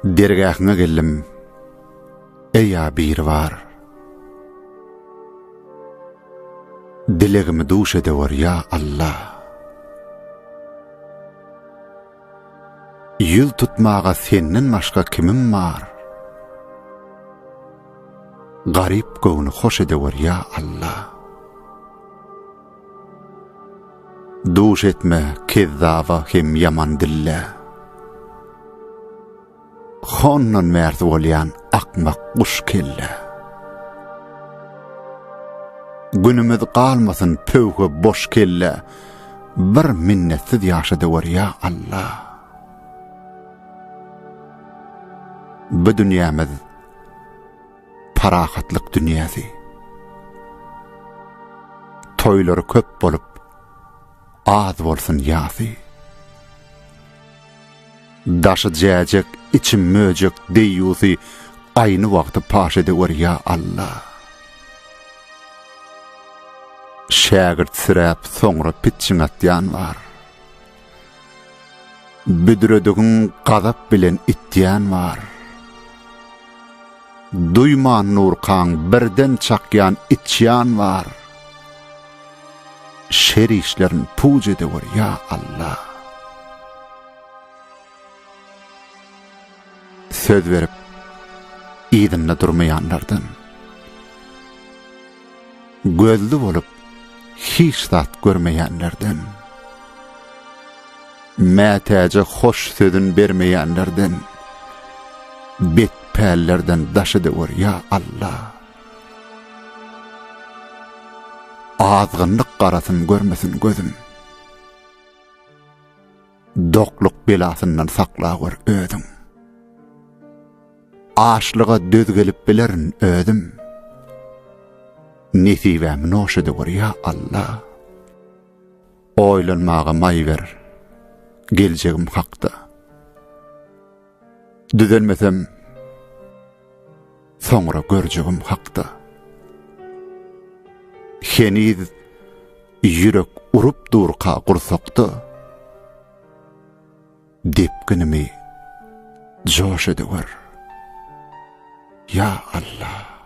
Dergähiňe geldim, eý-a Biribar. Dilegimi duş edewer, ýa Alla. Ýüz tutmaga senden başga kimim bar? Garyp göwni hoş edewer, ýa Alla. Duş etme kezzaba hem ýaman dillä. Hondan bärsi bolýan akmak guş kellä. Günümiz galmasyn pöwhe boş kellä, Bir minnetsiz ýaşadewer ýa Alla. Bu dünýämiz parahatlyk dünýäsi. Toýlary köp bolup, az bolsun ýasy. Daşy jäjek, içi möjek deýýusy aýny wagty paş edewer ýa Alla. Şägirt süräp soňra pitjiň atýan bar. Büdredigiň gazap bilen itýän bar. Duýman nurkaň birden çakýan içýan bar. Şer işlerin puç edewer ýa Alla. Söz berip yzynda durmaýanlardan. Gözli bolup hiç zat görmeýänlerden. Mätäje hoş sözün bermeýänlerden. Bet pällerden daş edewer ýa Alla. Azgynlyk garasyn görmesin gözüm. Dokluk belasyndan saklawör özüň. Açlyga döz gelip bilerin özüm. Nesibämi noş edewür ýa Alla. Oýlanmaga maý ber geljegim hakda. Düzelmesem soňra görjegim hakda. Heniz ýürek urup durka gursakda depginimi joş edewer. Ýa Alla!